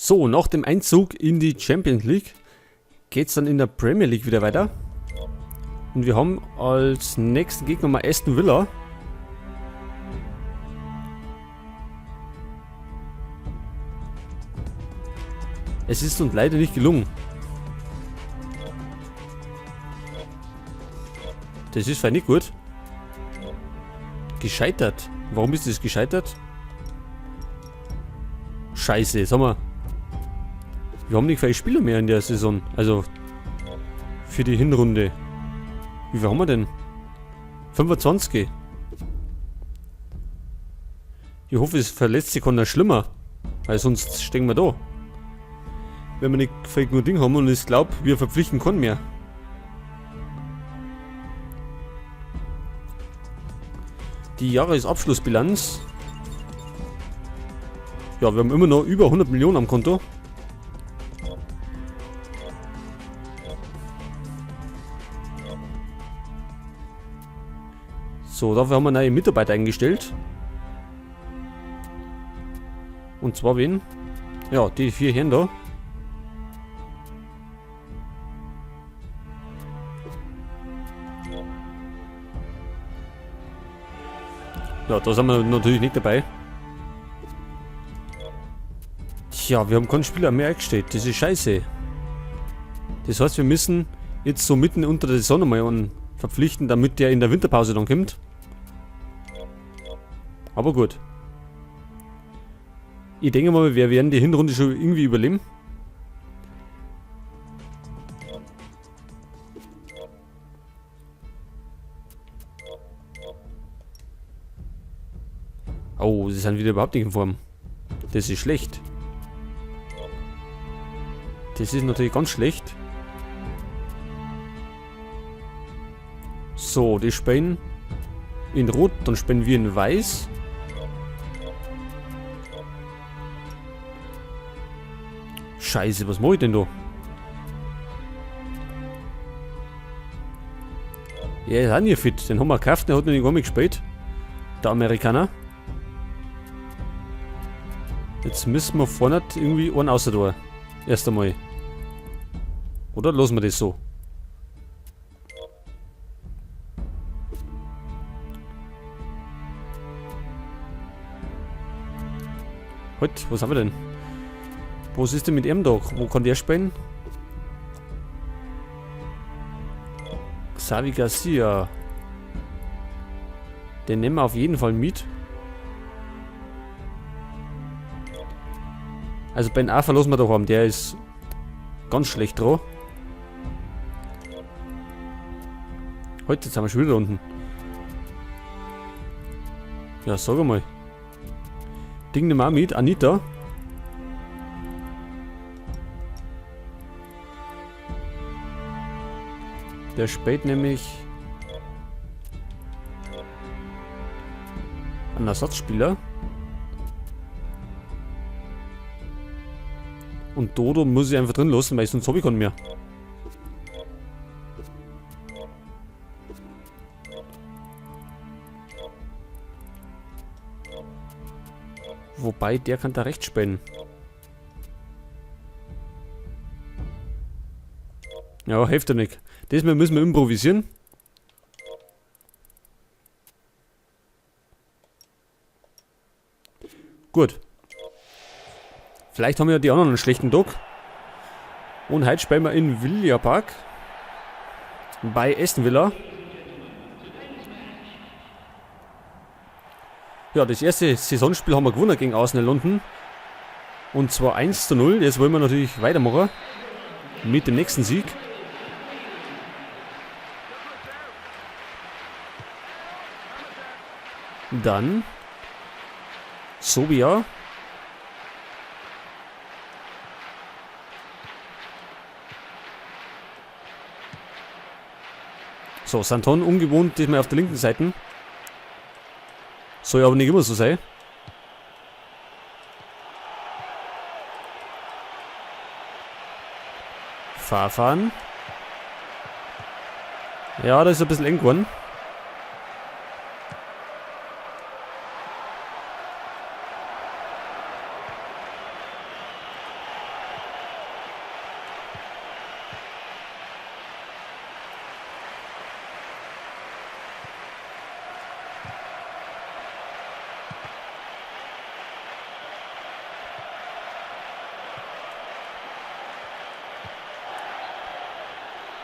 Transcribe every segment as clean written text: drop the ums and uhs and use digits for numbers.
So, nach dem Einzug in die Champions League geht's dann in der Premier League wieder weiter. Und wir haben als nächsten Gegner mal Aston Villa. Es ist uns leider nicht gelungen. Das ist vielleicht nicht gut. Gescheitert. Warum ist das gescheitert? Scheiße, jetzt haben wir... Wir haben nicht viele Spieler mehr in der Saison. Also, für die Hinrunde. Wie viel haben wir denn? 25. Ich hoffe, es verletzt sich keiner schlimmer. Weil sonst stehen wir da. Wenn wir nicht viel genug Ding haben und ich glaub, wir verpflichten keinen mehr. Die Jahresabschlussbilanz. Ja, wir haben immer noch über 100 Millionen am Konto. So, dafür haben wir neue Mitarbeiter eingestellt. Und zwar wen? Ja, die vier Herren da. Ja, da sind wir natürlich nicht dabei. Tja, wir haben keinen Spieler mehr eingestellt. Das ist scheiße. Das heißt, wir müssen jetzt so mitten unter der Saison mal einen verpflichten, damit der in der Winterpause dann kommt. Aber gut. Ich denke mal, wir werden die Hinrunde schon irgendwie überleben. Oh, sie sind wieder überhaupt nicht in Form. Das ist schlecht. Das ist natürlich ganz schlecht. So, die spielen in Rot, dann spielen wir in Weiß. Scheiße, was mach ich denn da? Ja, ist auch nicht fit. Den haben wir gekauft, der hat noch nicht einmal gespielt. Der Amerikaner. Jetzt müssen wir vorne irgendwie einen außer da. Erst einmal. Oder lassen wir das so? Halt, was haben wir denn? Was ist denn mit ihm da? Wo kann der spielen? Xavi Garcia. Den nehmen wir auf jeden Fall mit. Also Ben Arfa lassen wir doch haben, der ist ganz schlecht dran. Heute sind wir schon wieder unten. Ja, sag einmal. Ding nehmen wir auch mit, Anita. Der spielt nämlich einen Ersatzspieler. Und Dodo muss ich einfach drin lassen, weil sonst hab ich keinen mehr. Wobei, der kann da rechts spielen. Ja, hilft ja nicht. Diesmal müssen wir improvisieren. Gut. Vielleicht haben ja die anderen einen schlechten Tag. Und heute spielen wir in Villa Park. Bei Aston Villa. Ja, das erste Saisonspiel haben wir gewonnen gegen Arsenal London. Und zwar 1:0. Jetzt wollen wir natürlich weitermachen. Mit dem nächsten Sieg. Dann Sobia. So, Santon ungewohnt diesmal auf der linken Seite. Soll aber nicht immer so sein. Farfan. Ja, das ist ein bisschen eng geworden.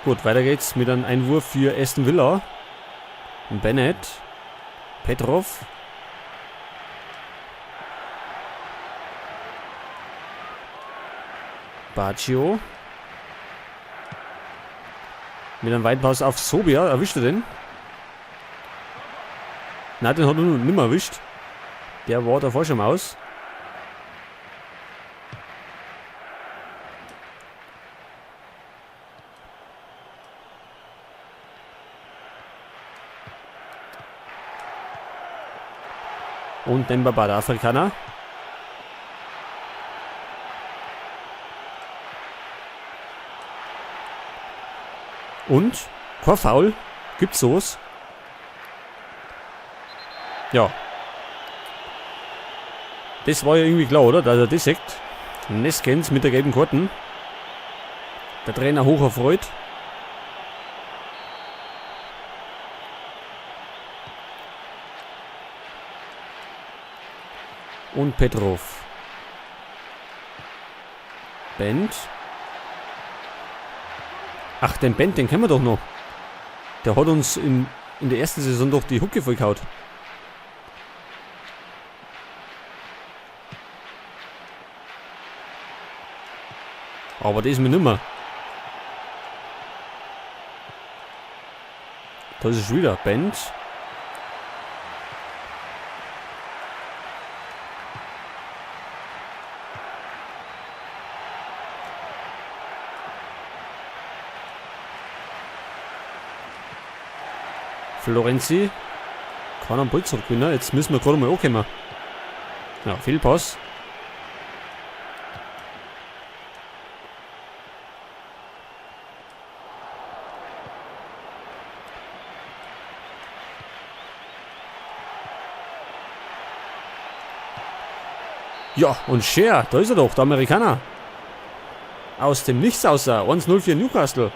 Gut, weiter geht's mit einem Einwurf für Aston Villa. Bennett. Petrov. Baggio. Mit einem weiten Pass auf Sobia. Erwischt er den? Nein, den hat er noch nimmer erwischt. Der war davor schon aus. Und Demba Ba, der Afrikaner. Und? Kein Foul? Gibt's sowas? Ja. Das war ja irgendwie klar, oder? Dass er das sieht. Neskens mit der gelben Karten. Der Trainer hoch erfreut. Und Petrov. Bent. Ach, den Bent, den kennen wir doch noch. Der hat uns in der ersten Saison doch die Hucke vollgehauen. Aber das ist mir nimmer. Da ist es schon wieder. Bent. Florenzi kann am Ball zurückgewinnen. Jetzt müssen wir gerade mal ankommen. Ja, Fehlpass. Ja, und Schär, da ist er doch, der Amerikaner. Aus dem Nichts außer 1-0 für Newcastle.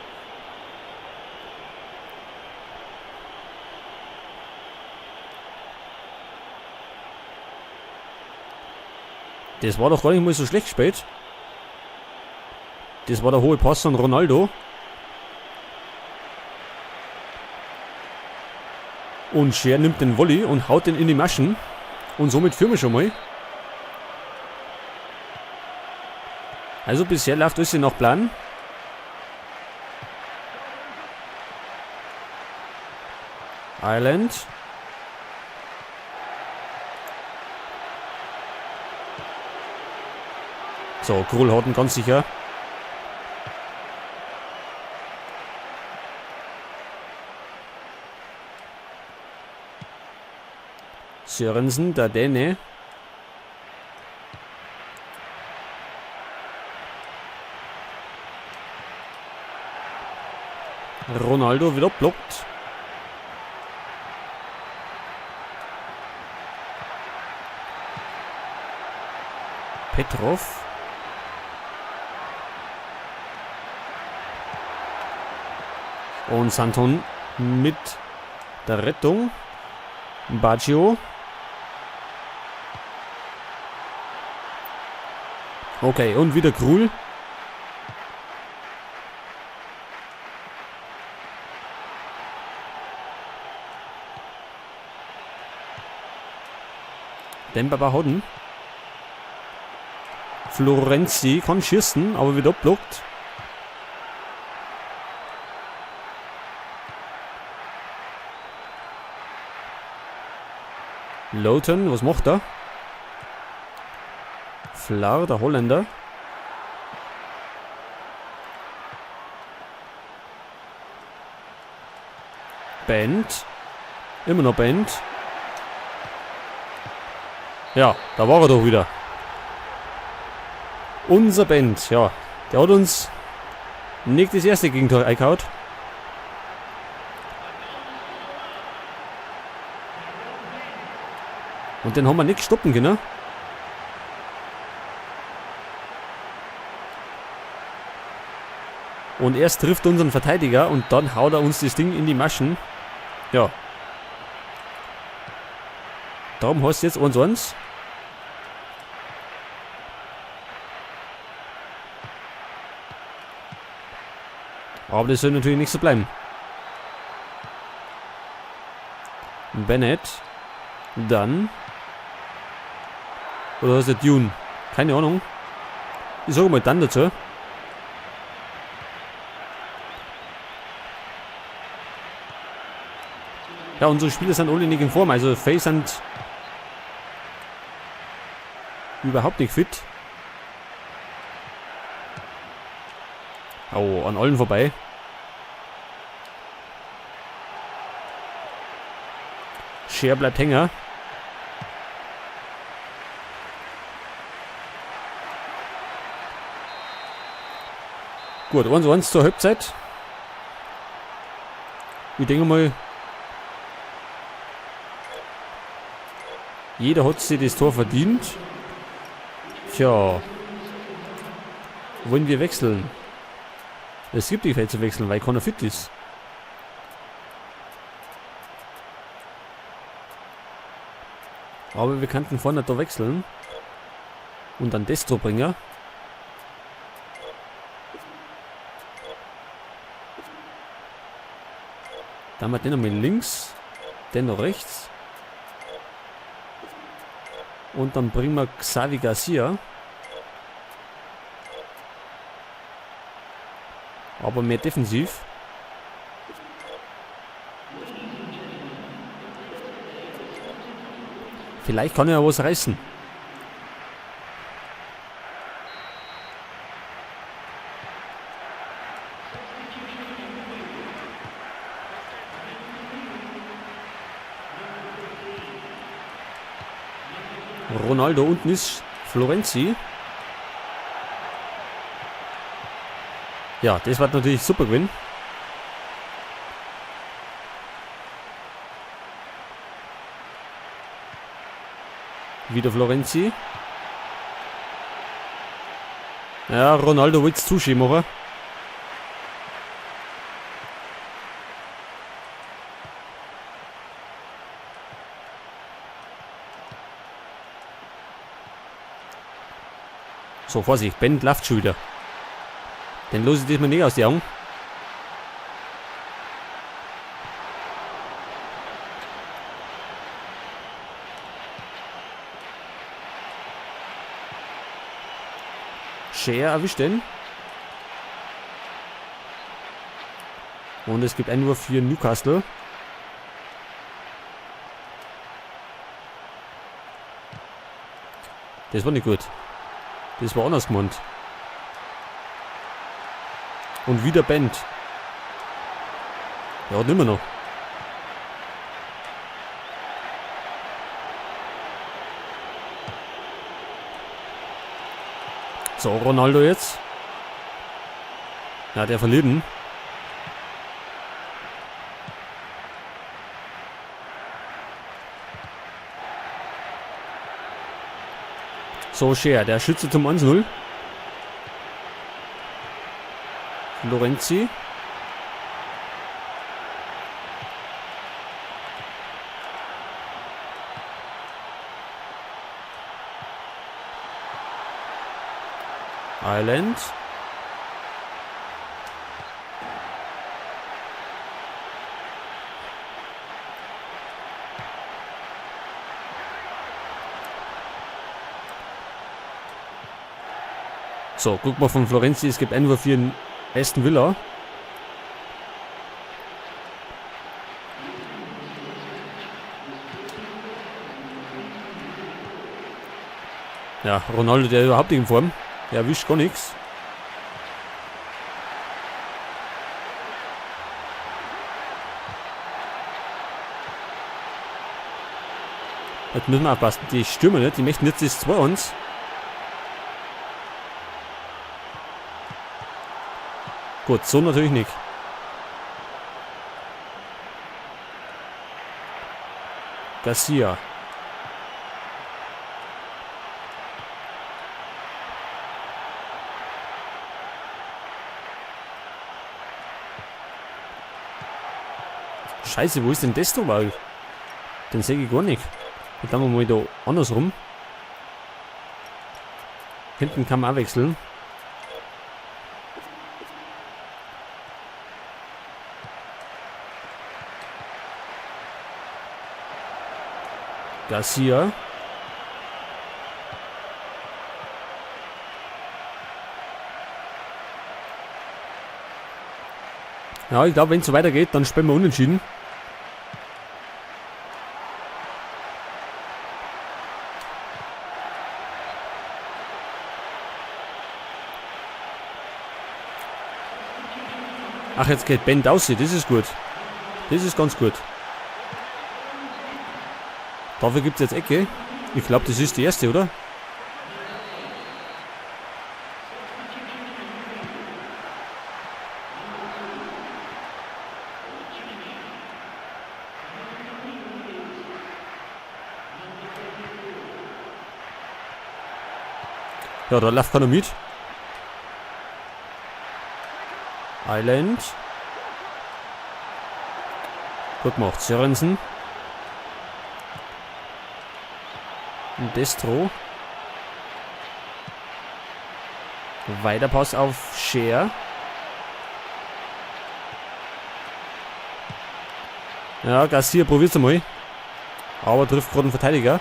Das war doch gar nicht mal so schlecht gespielt. Das war der hohe Pass von Ronaldo. Und Schär nimmt den Volley und haut den in die Maschen. Und somit führen wir schon mal. Also bisher läuft alles nach Plan. Ireland. So, Krul hat ihn ganz sicher. Sörensen, der Däne. Ronaldo wird abblockt. Petrov. Und Santon mit der Rettung. Baggio. Okay, und wieder Krul. Demba Ba Hodden. Florenzi kann schießen, aber wird abblockt. Lowton, was macht er? Flar, der Holländer. Bent. Immer noch Bent. Ja, da war er doch wieder. Unser Bent, ja. Der hat uns nicht das erste Gegentor eingehauen. Und den haben wir nicht stoppen können. Und erst trifft unseren Verteidiger und dann haut er uns das Ding in die Maschen. Ja. Darum heißt es jetzt 1-1. Aber das soll natürlich nicht so bleiben. Bennett. Dann. Oder was ist der Dune? Keine Ahnung. Ich sage mal dann dazu. Ja, unsere Spieler sind alle nicht in Form. Also Faye sind überhaupt nicht fit. Oh, an allen vorbei. Scher bleibt hängen. Gut, 1-1 zur Halbzeit. Ich denke mal, jeder hat sich das Tor verdient. Tja. Wollen wir wechseln? Es gibt nicht viel zu wechseln, weil keiner fit ist. Aber wir könnten vorne da wechseln. Und dann Destro bringen. Dann haben wir den nochmal links, den noch rechts. Und dann bringen wir Xavi Garcia. Aber mehr defensiv. Vielleicht kann er ja was reißen. Ronaldo unten ist Florenzi. Ja, das wird natürlich super gewesen. Wieder Florenzi. Ja, Ronaldo wollte es zuschieben, oder? So, Vorsicht, Ben läuft schon wieder. Den los ich diesmal nicht aus die Augen. Scher erwischt den. Und es gibt Einwurf für Newcastle. Das war nicht gut. Das war anders gemeint. Und wieder Bent. Ja, hat immer noch. So, Ronaldo jetzt. Ja, der verliert ihn. So, Scher, der Schütze zum 1-0. Lorenzi. Island. So, guck mal von Florenzi, es gibt Einwurf hier in Aston Villa. Ja, Ronaldo, der ist überhaupt nicht in Form. Der erwischt gar nichts. Jetzt müssen wir aufpassen. Die Stürmer nicht, die möchten jetzt das 2-1. Gut, so natürlich nicht. Garcia. Scheiße, wo ist denn das da überhaupt? Den sehe ich gar nicht. Jetzt haben wir mal da andersrum. Hinten kann man auch wechseln. Garcia. Ja, ich glaube, wenn es so weitergeht, dann spielen wir unentschieden. Ach, jetzt geht Ben aus hier. Das ist gut. Das ist ganz gut. Dafür gibt es jetzt Ecke. Ich glaube, das ist die erste, oder? Ja, da läuft keiner mit. Island. Gut gemacht. Sörensen. Destro. Weiterpass auf Scher. Ja, Garcia probiert's einmal. Aber trifft gerade einen Verteidiger.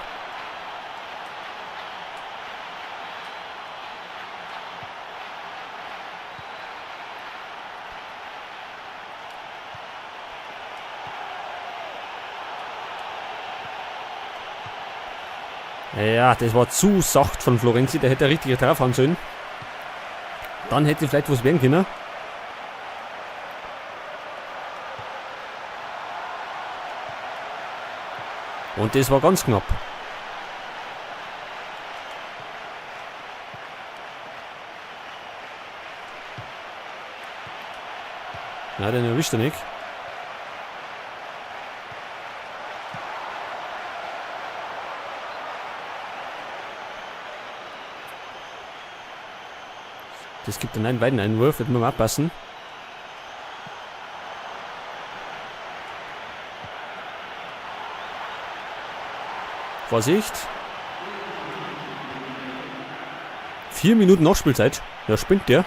Ja, das war zu sacht von Florenzi. Der hätte richtig draufhauen sollen. Dann hätte vielleicht was werden können. Und das war ganz knapp. Ja, den erwischt er nicht. Das gibt dann einen weiten Einwurf, wird man mal abpassen. Vorsicht. 4 Minuten Nachspielzeit. Ja, spinnt der.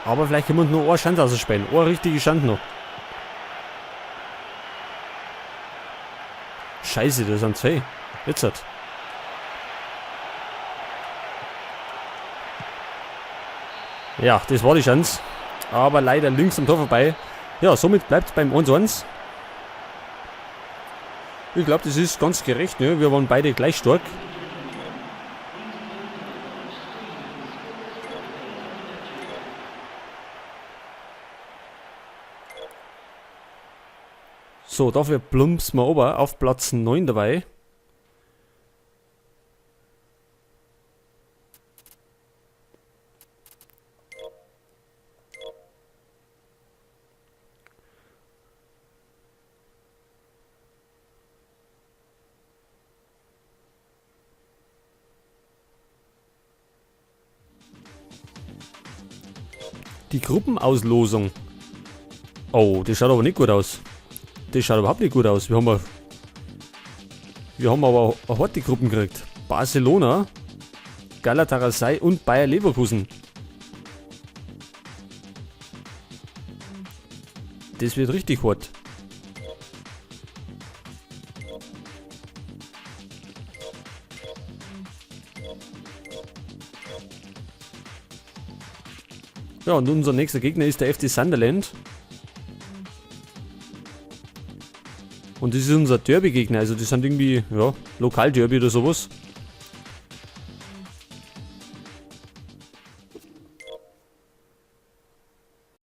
Aber vielleicht können wir nur eine Chance ausspielen. Eine richtige Chance noch. Scheiße, das sind zwei. Jetzt hat. Ja, das war die Chance. Aber leider links am Tor vorbei. Ja, somit bleibt es beim 1-1. Ich glaube, das ist ganz gerecht. Ne? Wir waren beide gleich stark. So, dafür plumpsen wir ober auf Platz 9 dabei. Die Gruppenauslosung. Oh, das schaut aber nicht gut aus. Das schaut überhaupt nicht gut aus. Wir haben aber eine harte Gruppen gekriegt. Barcelona, Galatasaray und Bayer Leverkusen. Das wird richtig hart. Ja, und unser nächster Gegner ist der FC Sunderland. Und das ist unser Derby-Gegner, also das sind irgendwie, ja, Lokal-Derby oder sowas.